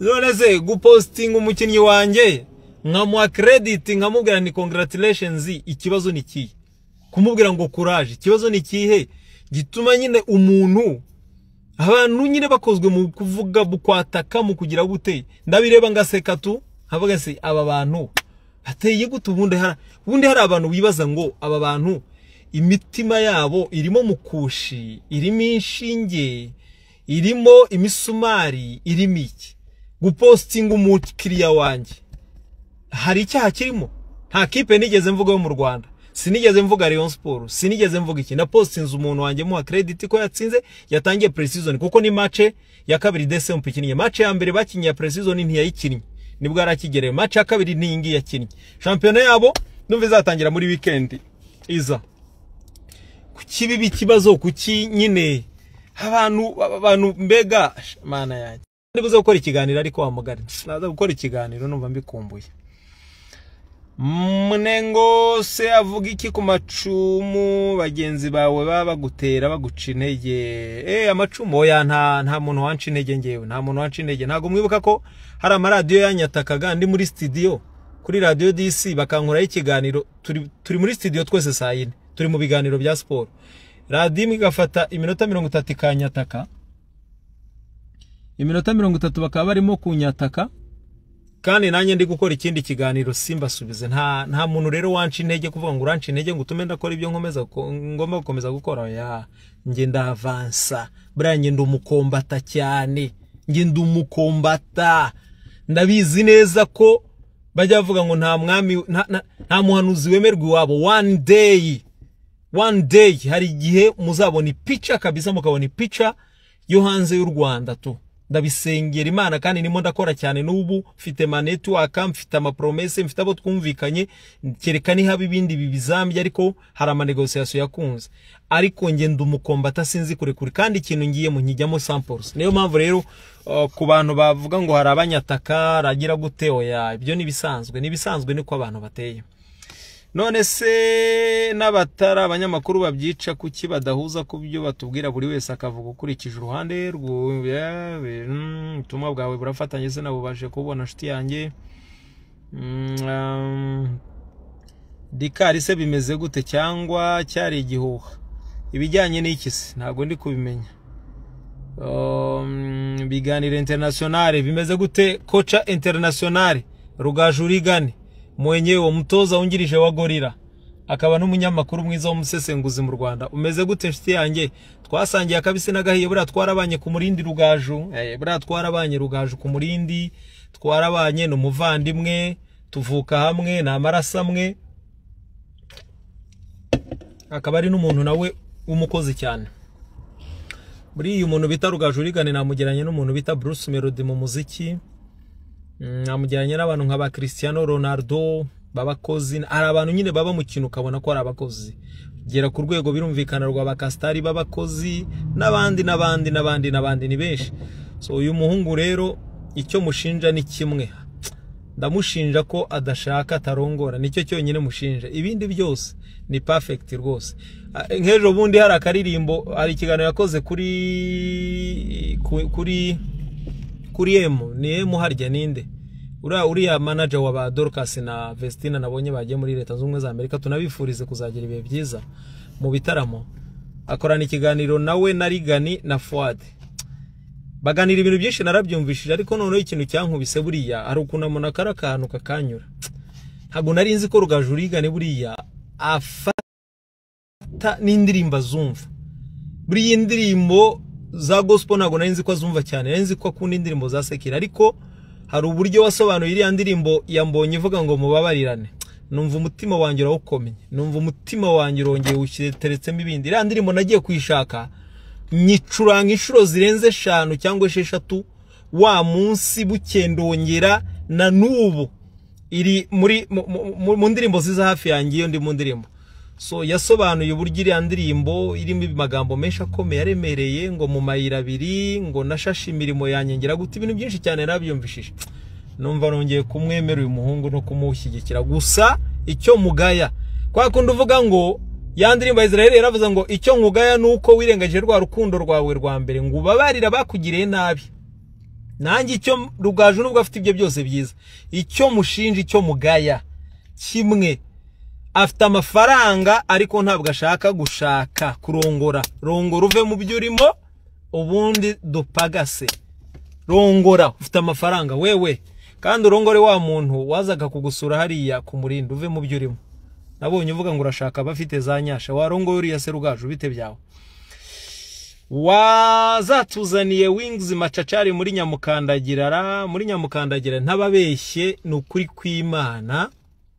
None se gupostinga umukinnyi wanjye nkamuha credit, nkamubwira ni congratulations, ikibazo ni ikihe? Kumubwira ngo courage, ikibazo ni ikihe gituma nyine umuntu, abantu nyine bakozwe mu kuvuga, mu kwataka, mu kugira gute? Ndabireba ngaseka tu, nkavuga se aba bantu bateye gute? Ubundi hari abantu wibaza ngo aba bantu imitima yabo irimo mukushi, irimo inshinge, irimo imisumari, irimo iki? Gupostinga umukiriya wanjye hari icyaha kirimo? Nta kipe nigeze mvuga yo mu Rwanda, sinigeze mvuga Rayon Sport, sinigeze mvuga iki. Na postinze umuntu wanjye muha credit ko yatsinze, yatangiye pre-season, kuko ni match ya kabiri DCMP ikinnye. Match ya mbere bakinnye ya pre-season ntiyayikinnye, nibwo yarakigereye. Match ya kabiri ni iyi ngiyi yakinnye. Shampiyona yabo ndumva izatangira muri weekend iza. Kuki biba ikibazo? Kuki nyine abantu mbega mana yanjye? Ndibuze gukora ikiganiro, ariko wamugari naza gukora ikiganiro, numva mbikumbuye. Munengo se avuga iki ku macumu bagenzi bawe baba bagutera, baguca intege? Amacumu, oya, nta muntu wanca intege ngewe, nta muntu wanca intege. Ntabwo mwibuka ko hari amaradiyo yanyatakaga ndi muri studio kuri Radio DC, bakankoraho ikiganiro? Turi muri studio twese saa 4, turi mu biganiro bya siporo, radiyo imwe igafata iminota 30 ikanyataka, iminota 30 bakaba barimo kunyataka, kandi nanjye ndi gukora ikindi kiganiro, simbasubize. Nta muntu rero wanca intege, kuvuga ngo uranca intege ngo utume ndakora ibyo nkomeza ngomba gukomeza gukora. Ya, njye ndavansa buriya, njye ndi umukombata cyane, njye ndi umukombata. Ndabizi neza ko bajya bavuga ngo nta mwami, nta muhanuzi wemerwa iwabo. One day, one day, hari igihe muzabona ipica kabisa, mukabona ipica yo hanze y'u Rwanda tu. Ndabisengera Imana kandi nimo ndakora cyane. N'ubu mfite ma network, mfite ama promesse, mfite abo twumvikanye, kereka nihaba ibindi bibizambye, ariko hari ama négociation yakunze. Ariko nge ndi umukombata, sinzi kure kure, kandi ikintu ngiyemo nkijyamo samples. Niyo mpamvu rero ku bantu bavuga ngo hari abanyataka, aragira gute, oya, ibyo ni ibisanzwe, ni ibisanzwe, niko abantu bateye. None se n'abatari abanyamakuru babyica, kuki badahuza ku byo batubwira, buri wese akavuga ukurikije uruhande rwe? Ubutumwa bwawe burafatanye, se nabubashe kubona, nshuti yanjye. Dikari se bimeze gute, cyangwa cyari igihuha? Ibijyanye n'iki se? Ntabwo ndi kubimenya. Biganiro international bimeze gute? Kocha international Rugaju Rigani mwenyewe, umutoza wungirije wa Gorilla, akaba n'umunyamakuru mwiza w'umusesenguzi mu Rwanda, umeze gute nshuti yanjye? Twasangiye akabisi n'agahiye, buriya twarabanye ku Murindi Rugaju, buriya twarabanye Rugaju ku Murindi, twarabanye, ni umuvandimwe, tuvuka hamwe, ni amaraso amwe, akaba ari n'umuntu nawe w'umukozi cyane. Muri uyu muntu bita Rugaju Rigane namugeranye n'umuntu bita Bruce Melody mu muziki, namugeranye n'abantu nka ba Cristiano Ronaldo b'abakozi. Hari abantu nyine baba mu kintu ukabona ko ari abakozi, gera ku rwego birumvikana rwa bakasitari b'abakozi, n'abandi n'abandi n'abandi n'abandi, ni benshi. So uyu muhungu rero icyo mushinja ni kimwe, ndamushinja ko adashaka, atarongora, nicyo cyonyine mushinja, ibindi byose ni perfect rwose. Nk'ejo bundi hari akaririmbo, hari ikiganiro yakoze kuri M, ni M harya, ninde uriya manager wa ba Dorcas na Vestina nabonye bagiye muri Leta Zunze Ubumwe za Amerika, tunabifurize kuzagira ibihe byiza mu bitaramo. Akorana ikiganiro nawe na Rigani na Fuad, baganira ibintu byinshi, narabyumvishije. Ariko noneho ikintu cyankubise, buriya hari ukuntu umuntu akara akantu kakanyura. Ntabwo nari nzi ko Rugaju Rigani buriya afata n'indirimbo azumva, buriya indirimbo za gospel ntabwo nari nzi ko azumva cyane, nari nzi ko akunda indirimbo za secular. Ariko hari uburyo wasobanuye iriya ndirimbo yambonye ivuga ngo mubabarirane, numva umutima wanjye urawukomeye, numva umutima wanjye urongeye uteretsemo ibindi. Iriya ndirimbo nagiye kuyishaka, nyicuranga inshuro zirenze eshanu cyangwa esheshatu wa munsi, bukendongera na n'ubu iri muri mu ndirimbo ziza hafi yanjye iyo ndi mu ndirimbo. So yasobanuye uburyo iriya ndirimbo irimo amagambo menshi akomeye aremereye, ngo mu mayira abiri, ngo nashashe imirimo yanjye, ngira gute, ibintu byinshi cyane. Nabyumvishije numva nongeye kumwemera uyu muhungu no kumushyigikira. Gusa icyo mugaya, kwa kundi uvuga ngo ya ndirimbo ya Israel yaravuze ngo icyo nkugaya ni uko wirengagije rwa rukundo rwawe rwa mbere, ngo ubabarira bakugiriye nabi. Nanjye icyo Rugaju nubwo afite ibyo byose byiza, icyo mushinja, icyo mugaya kimwe, afite amafaranga ariko ntabwo ashaka gushaka kurongora. Rongora uve mu byo urimo ubundi dupagase. Rongora ufite amafaranga wewe, kandi urongore wa muntu wazaga kugusura hariya ku Murindi, uve mu byo urimo. Nabonye uvuga ngo urashaka abafite za nyasha, warongoye uriya se Rugaju bite byawe? Wazatuzaniye Wings Macacari muri Nyamukandagira, muri Nyamukandagira ntababeshye, ni ukuri kw'Imana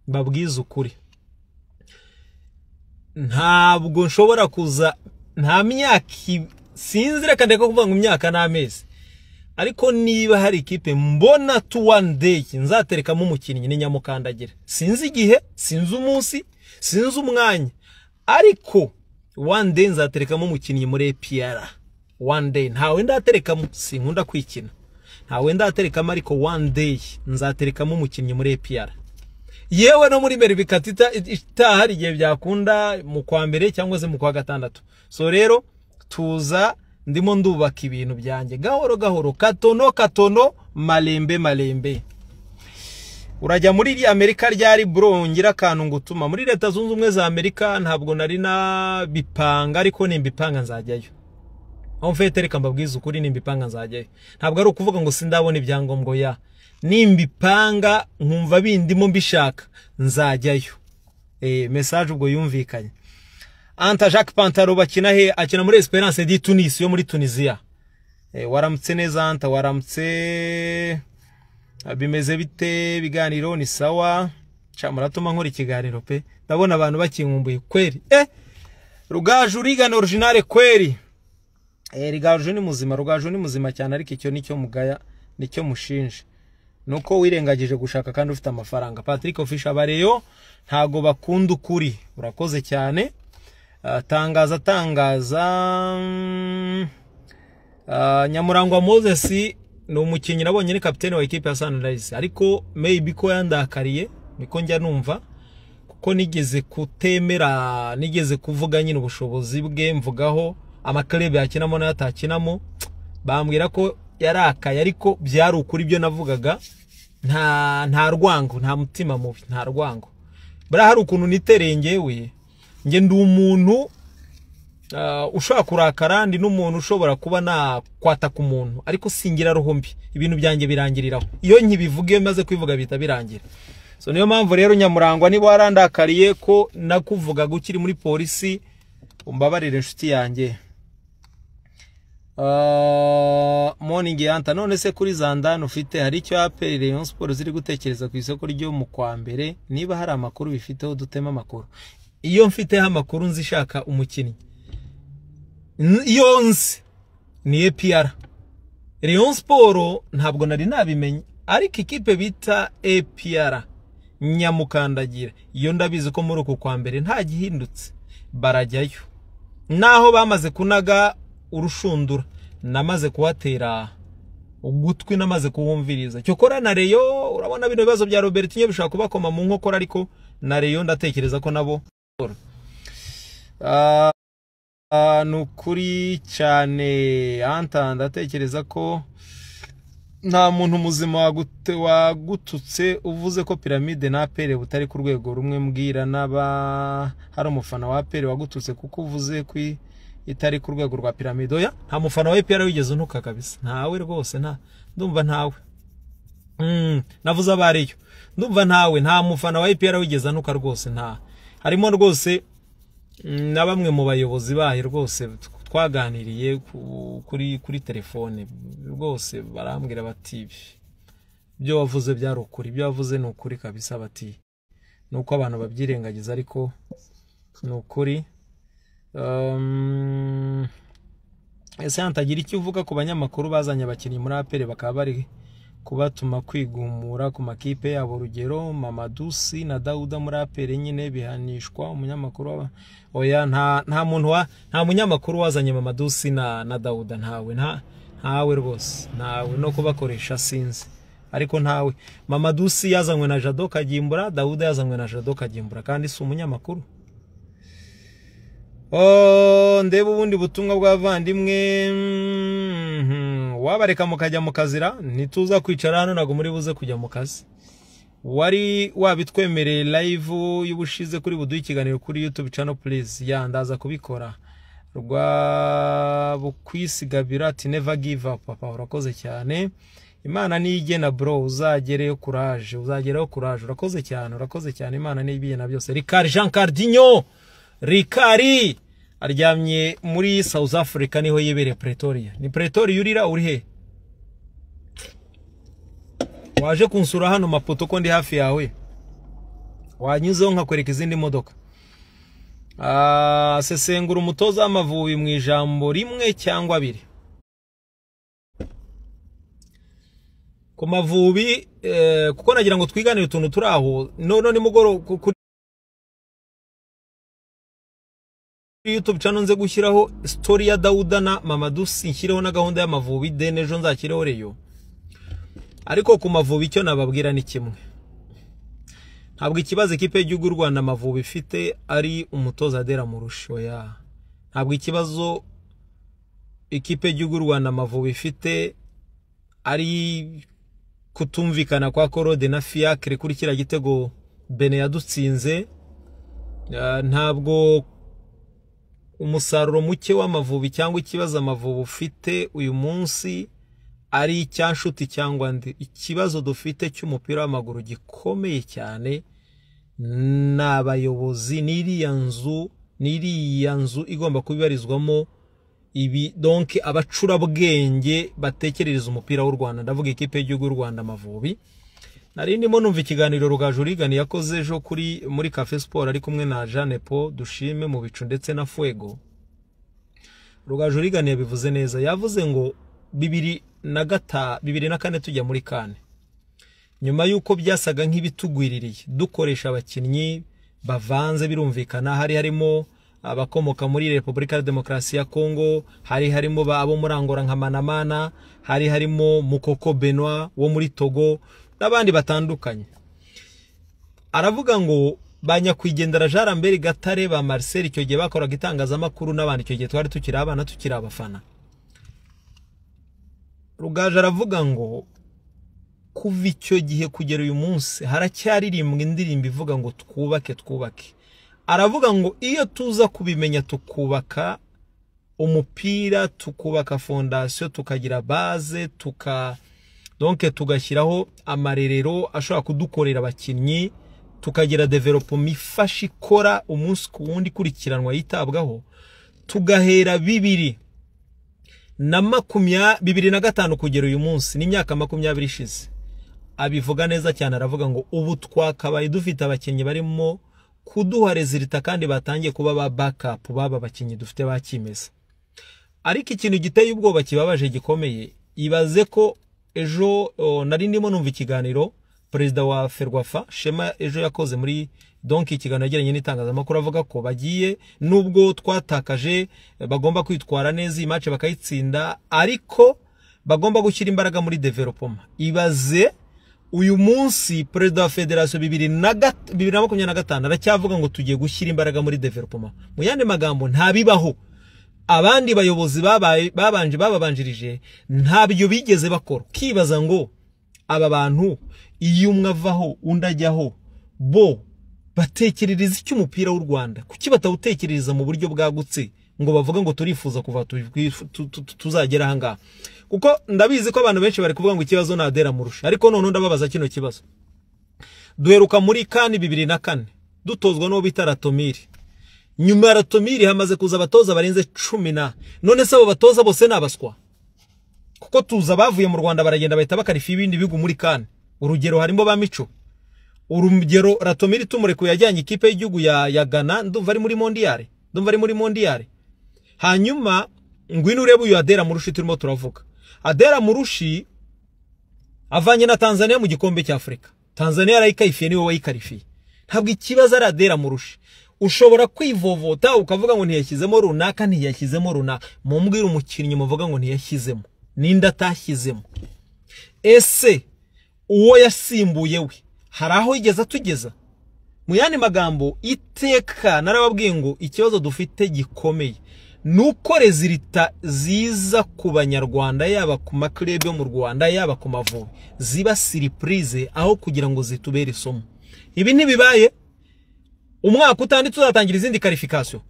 mbabwiza ukuri, ntabwo nshobora kuza nta myaka sinzi, reka ndeka kuvuga ngo imyaka n'amezi, ariko niba hari ikipe mbona tu one day nzaterekamo umukinnyi ni Nyamukandagira. Sinzi igihe, sinzi umunsi, sinzi umwanya, ariko one day nzaterekamo umukinnyi muri APR. One day, ntawe ndaterekamo, sinkunda kwikina, ntawe ndaterekamo, ariko one day nzaterekamo umukinnyi muri APR. Yewe no muri Meribikatita itaha hari igihe byakunda mu kwa mbere cyangwa se mu kwa gatandatu. So rero tuza, ndimo ndubaka ibintu byanjye gahoro gahoro, katono katono, malembe malembe. Urajya muri Amerika ryari bro? Ngira akantu ngutuma muri Leta Zunze Ubumwe za Amerika. Ntabwo nari nabipanga, ariko nimbipanga nzajyayo. Aho mfite, reka mbabwize ukuri, nimbipanga nzajyayo. Ntabwo ari ukuvuga ngo sindabona ibyangombwa, ya nimbipanga nkumva bindimo mbishaka nzajyayo. Message ubwo yumvikanye. Anta Jacques Pantaro bakina he? Akina muri Esperance de Tunis yo muri Tunisia. Waramutse neza Anta, waramutse, bimeze bite? Biganiro ni sawa. Cha muratuma nkora ikiganiro pe, ndabona abantu bakinkumbuye kweri. Rugaju rigana originale kweri. Rugaju ni muzima, Rugaju ni muzima cyane, ariko icyo nicyo mugaya, nicyo mushinje, nuko wirengagije gushaka kandi ufite amafaranga. Patrick Official, abareyo ntago bakunda ukuri, urakoze cyane. Tangaza tangaza. Nyamurangwa Moses ni umukinnyi nabonye, ni kapitene wa equipe ya Sunrise, ariko maybe ko yandakariye, niko njya numva, kuko nigeze kutemera, nigeze kuvuga nyine ubushobozi bwe, mvugaho amaklebe yakinamo n'atakinamo, bambwira ko yarakaye, ariko byari ukuri ibyo navugaga, nta rwango, nta mutima mubi, nta rwango. Buriya hari ukuntu nitereye ngewe, nge ndi umuntu ushobora kurakara, ndi n'umuntu ushobora kuba nakwataka umuntu, ariko singira roho mbi, ibintu byanjye birangiriraho. Iyo nkibivuga, iyo maze kwivuga bihita birangira. So niyo mpamvu rero Nyamurangwa, niba warandakariye ko nakuvugaga ukiri muri polisi, umbabarire inshuti yanjye. Morning Yanta, none se kuri Zandani ufite hari icyo APR Rayon Sports ziri gutekereza ku isoko ryo mu kwa mbere? Niba hari amakuru bifiteho dutema amakuru. Iyo mfiteho amakuru nzishaka umukinnyi, iyo nzi ni APR. Rayon Sports ntabwo nari nabimenye, ariko ikipe bita APR Nyamukandagira iyo ndabizi ko muri uku kwa mbere nta gihindutse barajyayo. Naho bamaze kunaga urushundura, namaze kuhatera ugutwi, namaze kuwumviriza. Cyokora na Rayon, urabona bino bibazo bya Robertinho bishobora kubakoma mu nkokora, ariko na Rayon ndatekereza ko nabo ni ukuri cyane. Anta, ndatekereza ko nta muntu muzima wagututse uvuze ko Pyramide na APR butari ku rwego rumwe. Mbwira n'aba hari umufana wa APR wagututse kuko uvuze ko itari ku rwego rwa Pyramide? Oya, nta mufana wa APR wigeze untuka kabisa, ntawe rwose, nta ndumva ntawe. Navuze abariyo, ndumva ntawe, nta mufana wa APR wigeze antuka rwose, nta. Harimo rwose na bamwe mu bayobozi bayo rwose twaganiriye kuri telefone, rwose barambwira bati ibyo wavuze byari ukuri, ibyo wavuze ni ukuri kabisa, bati nuko abantu babyirengagiza ariko ni ukuri. Ese ntagira icyo uvuga ku banyamakuru bazanye abakinnyi muri APR bakaba bari kubatuma kwigumura ku makipe yabo, urugero Mamadou Sy na Dauda muri APR nyine bihanishwa umunyamakuru? Oya, nta muntu wa nta munyamakuru wazanye Mamadou Sy na Dauda, ntawe, ntawe rwose, ntawe, no kubakoresha sinzi, ariko ntawe. Mamadou Sy yazanywe na Jado Kagimbura, Dauda yazanywe na Jado Kagimbura, kandi si umunyamakuru. Ndeba ubundi butumwa bw'abavandimwe. Wabareka mukajya mu kazira, ntituza kwicara hano, ntabwo muri buze kujya mu kazi. Wari wabitwemereye live y'ubushize kuri buduhe ikiganiro kuri YouTube channel, please. Ya, ndaza kubikora. Rwa Bukwisigabira ati never give up papa, urakoze cyane. Imana niyigena bro, uzagereyo courage, uzagereyo courage, urakoze cyane, urakoze cyane. Imana niyibigena byose. Ricard Jean Cardinho, Ricard aryamye muri South Africa, niho yibereye Pretoria. Ni Pretoria urira, uri he? Waje kunsura hano Maputo ko ndi hafi yawe, wanyuzeho nkakwereka izindi modoka. Sesengura umutoza w'Amavubi mu ijambo rimwe cyangwa abiri. Ku Mavubi, kuko nagira ngo twiganire utuntu turi aho none nimugoroba kuri YouTube channel nze gushyiraho story ya Dauda na Mamadou, nshyireho na gahunda y'Amavubi, then ejo nzakireho reyo. Ariko ku Mavubi icyo nababwira ni kimwe, ntabwo ikibazo ikipe y'igihugu y'u Rwanda Amavubi ifite ari umutoza Adera Murusho ya. Ntabwo ikibazo ikipe y'igihugu y'u Rwanda Amavubi ifite ari kutumvikana kwa Korode na Fiacre kuri kiriya gitego Bene yadutsinze. Ntabwo umusaruro muke w'Amavubi cyangwa ikibazo Amavubi ufite uyu munsi ari icyanshuti cyangwa ndi. Ikibazo dufite cy'umupira w'amaguru gikomeye cyane n'abayobozi, n'iriya nzu igomba kubibarizwamo ibi, donc abacurabwenge batekerereza umupira w'u Rwanda. Ndavuga ikipe y'igihugu y'u Rwanda Amavubi. Nari ndimo numva ikiganiro Rugaju Rigani yakoze ejo kuri muri Cafe Sport ari kumwe na Jeanne Paul Dushime mu bicu ndetse na Fuego. Rugaju Rigani yabivuze neza, yavuze ngo 2004 tujya muri kane, nyuma yuko byasaga nk'ibitugwiririye dukoresha abakinnyi bavanze, birumvikana hari harimo abakomoka muri Repubulika ya Demokarasi ya Kongo, hari harimo abo muri Angola nka Manamana, hari harimo Mukoko Benoit wo muri Togo n'abandi batandukanye. Aravuga ngo banyakwigendera Jean Lambert Gatare ba Marcel icyo gihe bakoraga itangazamakuru n'abandi, icyo gihe twari tukiri abana tukiri abafana. Rugaju aravuga ngo kuva icyo gihe kugera uyu munsi haracyaririmbwa indirimbo ivuga ngo twubake twubake. Aravuga ngo iyo tuza kubimenya tukubaka umupira, tukubaka fondation, tukagira base, donc tugashyiraho amarerero ashobora kudukorera abakinnyi, tukagira development ifasha ikora umunsi ku wundi ikurikiranwa yitabwaho, tugahera 2025 kugera uyu munsi, n'imyaka 20 ishize. Abivuga neza cyane, aravuga ngo ubu twakabaye dufite abakinnyi barimo kuduha resulta kandi batangiye kuba ba backup baba abakinnyi dufite bakimeza. Ariko ikintu giteye ubwoba kibabaje gikomeye, ibaze ko ejo nari ndimo numva ikiganiro perezida wa Ferwafa Shema ejo yakoze muri donc ikiganiro yagiranye n'itangazamakuru, avuga ko bagiye nubwo twatakaje bagomba kwitwara neza iyi match bakayitsinda, ariko bagomba gushyira imbaraga muri development. Ibaze uyu munsi perezida wa federation 2025 aracyavuga ngo tugiye gushyira imbaraga muri development. Mu yandi magambo ntabibaho. Abandi bayobozi babanje bababanjirije ntabyo bigeze bakora. Kibaza ngo aba bantu iyo umwe avaho undi ajyaho bo batekerereza icyo umupira w'u Rwanda, kuki batawutekerereza mu buryo bwagutse ngo bavuga ngo turifuza kuva tuzagera aha ngaha? Kuko ndabizi ko abantu benshi bari kuvuga ngo ikibazo na Adera Murusha, ariko none ndababaza kino kibazo. Duheruka muri kani 2004 dutozwa n'uwo bita Ratomiri. Nyuma ya Ratomiri hamaze kuza abatoza barenze 10 none se abo batoza bose nabaswa? Kuko tuza bavuye mu Rwanda baragenda bahita bakarifa ibindi bihugu muri kani. Urugero harimo ba Mico. Urugero Ratomiri tumurekuye yajyanye ikipe y'igihugu ya Ghana, ndumva ari muri Mondial, ndumva ari muri Mondial. Hanyuma ngwino urebe uyu Adera Murushi turimo turavuga. Adera Murushi avanye na Tanzania mu gikombe cya Afrika. Tanzania yarayikarifiye, niwe wayikarifiye. Ntabwo ikibazo ari Adera Murushi. Ushobora kwivovota ukavuga ngo ntiyashyizemo runaka, ntiyashyizemo runaka. Mumbwire umukinnyi muvuga ngo ntiyashyizemo, ninde atashyizemo? Ese uwo yasimbuye we hari aho yigeze atugeza? Mu yandi magambo, iteka narababwiye ngo ikibazo dufite gikomeye Nuko résultats ziza ku Banyarwanda, yaba ku ma clubs yo mu Rwanda, yaba ku Mavubi, ziba surprise aho kugira ngo zitubere isomo. Ibi ntibibaye umwaka utanditse, uzatangira izindi qualification,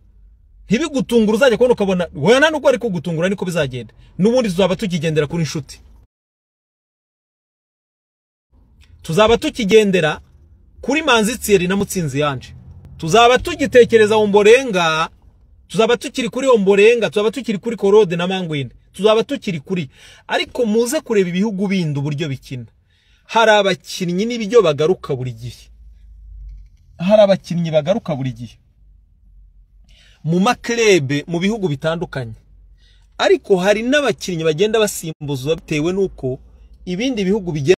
ntibigutungura. Uzajya kubona ukabona wewe, nta nubwo ari kugutungura, niko bizagenda. N'ubundi tuzaba tukigendera kuri Inshuti, tuzaba tukigendera kuri Manzi Thierry na Mutsinzi Yanje, tuzaba tugitekereza Omborenga, tuzaba tukiri kuri Omborenga, tuzaba tukiri kuri Korode na Mangwende, tuzaba tukiri kuri. Ariko muze kureba ibihugu bindi uburyo bikina. Hari abakinnyi n'ibyo bagaruka buri gihe, hari abakinnyi bagaruka buri gihe mu ma clubs mu bihugu bitandukanye, ariko hari n'abakinnyi bagenda basimbuzwa bitewe n'uko ibindi bihugu bigenda.